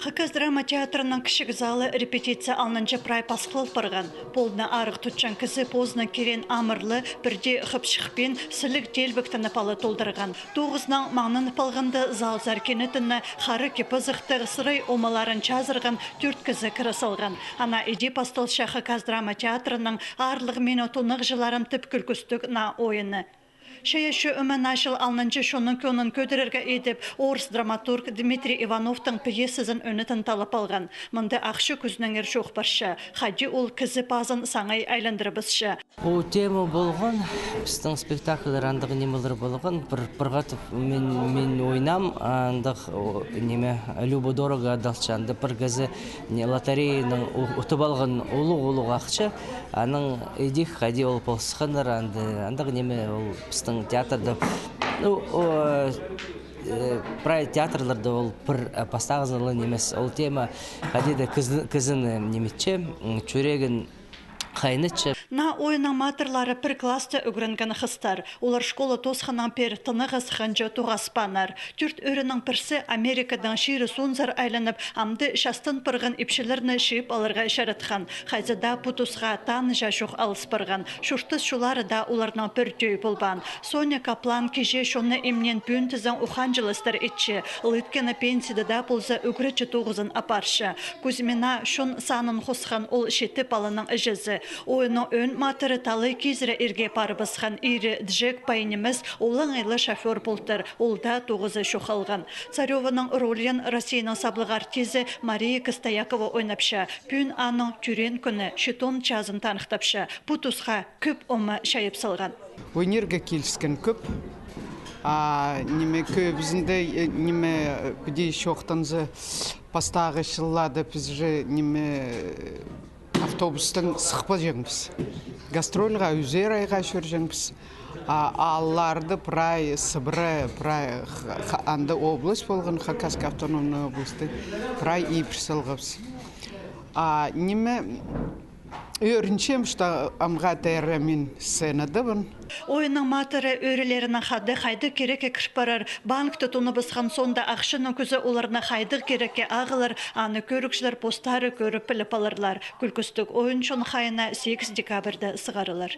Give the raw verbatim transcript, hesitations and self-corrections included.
Хакас драма театрының кічіг залы репетиция алнынҷа прай пасхылал парған. Полны арығ тутчаң кізі позының киреен амырлы, пірдее хыпчыхпин, сіліг теелбектеніп ала толдырған. Тоғызынаң маңнанып алғанда, залзар кенетіне хара кип-азахтығ, сырай омаларын чазырған тӧрт кізі кіре салған. Ана иди пасталча Хакас драма театрының аарлығ минут тонағҷыларын тіп кӱлкістіг наа ойыны. Чайаачы ӧме начал алнынҷа чонның кӧңнін кӧдірерге идіп, орыс драматург Дмитрий Ивановтың пьесазын ӧнетін таллап алған. Мында ахча кӱзінеңер чоох парча, хайди ол кізі пазын саңай айландырыбысча. Пу тема полған, пістің спектакльлер андағ нимелер полған, пір, пір хатап мин, мин ойнам, андағ, о, ниме, любо-дорого адалча, анда пір кізі, не, лотереяның у-, утып алған улуғ-улуғ ахча, анаң идӧк хайди ол полысханнар, анда, андағ ниме ол пістің театрда, ну, о, э, прай театрларда ол пір, э, пастағызын ла нимес. Ол тема хайди даа кізі-, кізіні ниметче, м, чӱрегін хайнатча. Наа ойынның матырлары пір класста ӱгренген хыстар. Олар школа тоосханнаң пеер тынағас хынҷа тоғаспааннар. Тӧрт ӧріннің пірсі Америкадаң чирі соонзар айланып, амды частан парған ипчілерні чыып аларға чаратхан. Хайзы даа пу тусха таныҷа чох алыс парған. Чуртас чоллары даа оларның пір тӧӧй полбаан. Соня Каплан киҷе чонны имнеен пӱӱн тізең ухаанҷыластар итче. Лыткина пенсияда даа полза, ӱгретчі тоғызын апарча. Кузьмина чон санын хосхан ол читі паланың іҷезі. Ойынның ӧӧн матыры талай кизіре ирге парыбысхан. Иирі Джек пай нимес, олаңай ла шофёр полтыр. Ол даа тоғызы чох алған. Царёваның рольін Россияның саблығ артизі Мария Костоякова ойнапча. Пӱӱн аның тӧреен кӱні, читон чазын таныхтапча. Пу тусха кӧп ома чайап салған. Ойнирға киліскен кӧп. А, ниме, кӧбізінде, э, ниме, э, піди чоохтанза, пастағы чылларда піс же, ниме, э, автобустаң сыхпаҷаңмыс. Гастрольға ӱзер айға чӧрҷеңміс. А аалларда прай сыбыра, прай ха-, ха-, анда область полған, Хакасская автономная область, прай ибіре салғабыс. А, ниме, ӧрінчем, что амға теере мин сценадабын. Ойынның матыры ӧӧрелерінең хада хайдағ кирекке кір парар, банкта тонабысхан соонда ахчаның кӱзі оларны хайдағ кирекке ағылар, аны кӧрігҷілер постары кӧріп піліп аларлар. Кӱлкістіг ойын чон хайиина сигіс декабрьда сығарылар.